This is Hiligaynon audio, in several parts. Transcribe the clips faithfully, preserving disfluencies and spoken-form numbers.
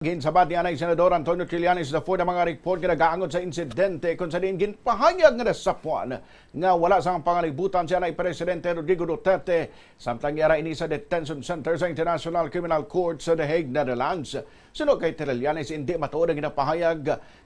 Ginsabat ni Anay Senador Antonio Trillanes the fourth ang mga report nga nagaangot sa insidente kung sa diin ginpahayag nga nasapuan nga wala sang pangalibutan si Anay Presidente Rodrigo Duterte samtang yara ini sa detention center sa International Criminal Court sa The Hague, Netherlands. Suno kay Trillanes, hindi matuod ang ginapahayag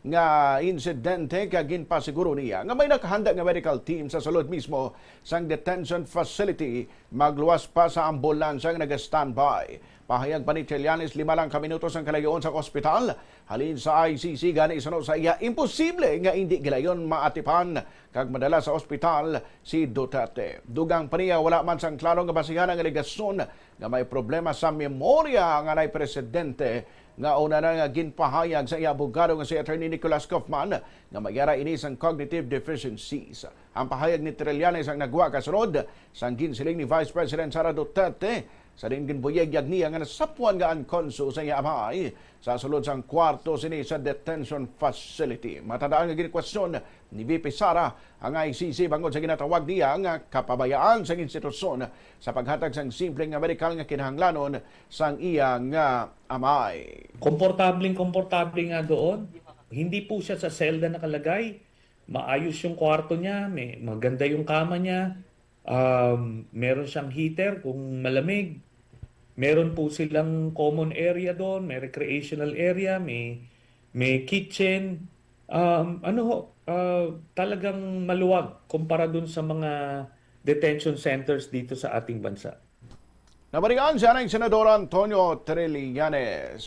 nga insidente kag ginpasiguro niya nga may nakahanda nga medical team sa sulod mismo sang detention facility magluwas pa sa ambulansya nga naga-standby. Pahayag pa ni Trillanes, lima lang ka minutos ang kalayoon sa ospital halin sa I C C, gani suno sa iya imposible nga indi gilayon maatipan kag madala sa ospital si Duterte. Dugang pa niya, wala man sang klaro nga basihan ang alegasyon nga may problema sa memorya ang Anay Presidente nga una na nga ginpahayag sa iya abogado nga si Attorney Nicholas Kaufman nga may ara ini sang cognitive deficiencies. Ang pahayag ni Trillanes ang nagwa kasunod sang ginsiling ni Vice President Sara Duterte sa diin ginbuyigyag niya nga nasapuan nga unconscious ang iya amay sa sulod sang kwarto sini sa detention facility. Matandaan nga ginkwestiyon ni V P Sara ang I C C bangod sa ginatawag niya nga kapabayaan sang institusyon sa paghatag sang simple nga medikal nga kinahanglanon sang iya nga amay. Komportableng komportable nga doon. Hindi po siya sa selda nakalagay. Maayos yung kwarto niya, may maganda yung kama niya. Um, meron siyang heater kung malamig. Meron po silang common area doon, may recreational area, may may kitchen. Um, ano ho, uh, talagang maluwag kumpara dun sa mga detention centers dito sa ating bansa. Nabalikan siya ng Senador Antonio Trillanes.